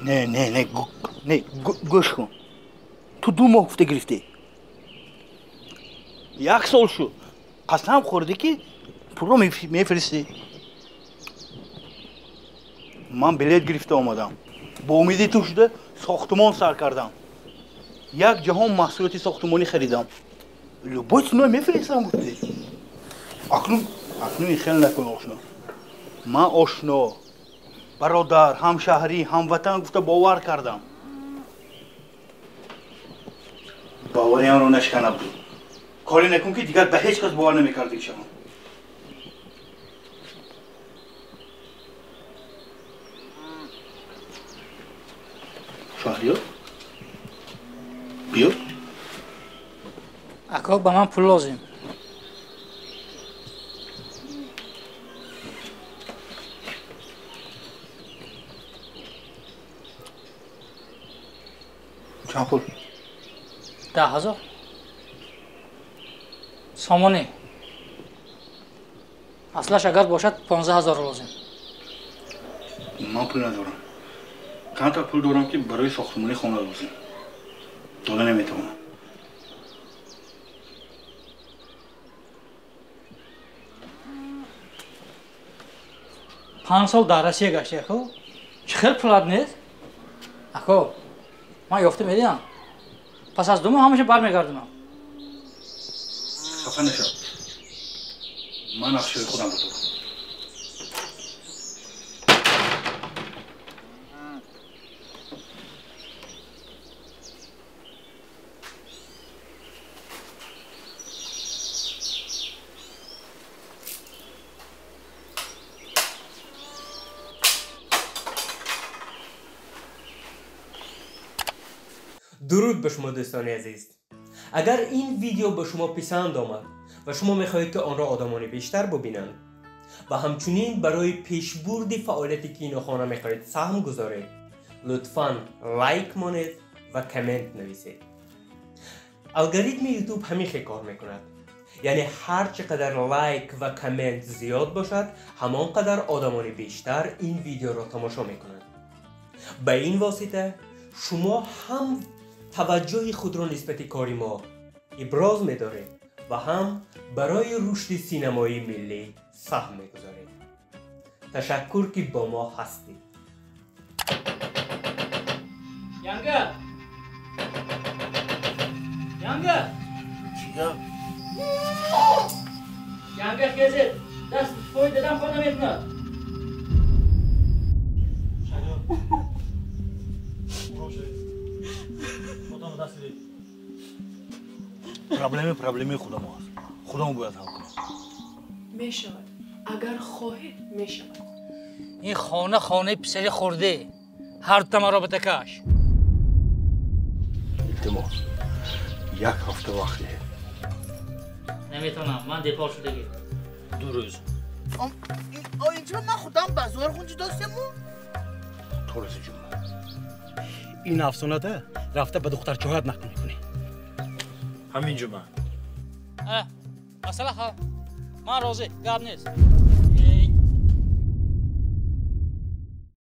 Не, не, не, не, гӯш кун. Ту 2 моҳ гуфта гирифтӣ. 1 сол шуд. Қасам хӯрдӣ ки пулро мефиристӣ. Ман билет гирифта омадам. Бо умеди ту шуда сохтумон сар кардам. Як ҷаҳон маҳсулоти сохтумонӣ харидам. Любой ценой мефиристам гуфтӣ. Акнун ин хел накун ошно. Ман ошно, бародар, ҳамшаҳрӣ, ҳамватан гуфта бовар кардам. Бовариамро нашиканаб буд. Коре накун ки дигар ба ҳеҷ кас бовар намекардӣ шавам. Шаҳриёр? Биё. Ако, ба ман пул лозим. Чанд пул? 10,000 сомонӣ. Аслаш агар бошад 15,000 лозим. Ман пул надорам. Камтар пул дорам ки барои сохтмони хона лозим. Дода наметавонам. 5 сол дар Россия гашти, ако? Чӣ хел пулат нест? Ако, ман ёфта медиҳам. Пас аз 2 моҳ ҳамаша бармегардонам. Хафа нашав. Ман нақшаи худамро дорам. درود به شما دوستان عزیز. اگر این ویدیو به شما پسند آمد و شما میخواهید که آن را آدمان بیشتر ببینند و همچنین برای پیشبرد فعالیت کینوخانه میخواهید سهم گذارید، لطفاً لایک مانید و کامنت نویسید. الگوریتم یوتیوب همیشه کار میکند، یعنی هر چقدر لایک و کامنت زیاد باشد همانقدر آدمان بیشتر این ویدیو را تماشا میکنند. به این واسطه شما هم توجه خود را نسبت کار ما ابراز می‌دارید و هم برای رشد سینمایی ملی سهم می‌گذارید. تشکر که با ما هستید. янга! янга! چیا؟ янга хезет! даст пой дадам кор намекунад. Проблеми худамо аст. Худамо бояд ҳал кунам. Мешавад. Агар хоҳед, мешавад. Ин хона хонаи писари хурде. Ҳар дута маро битакаш. Илтимос, 1 ҳафта вақт диҳед. Наметавонам, ман депор шудагӣ. 2 рӯз. Инҷо ман худам базор хунҷи достему? То рӯзи ҷумъа. Ин афсонада рафта ба духтарчоҳат нақл мекунӣ. Ҳамин ҷумъа. Масъала ҳал. Ман розӣ, гап нест.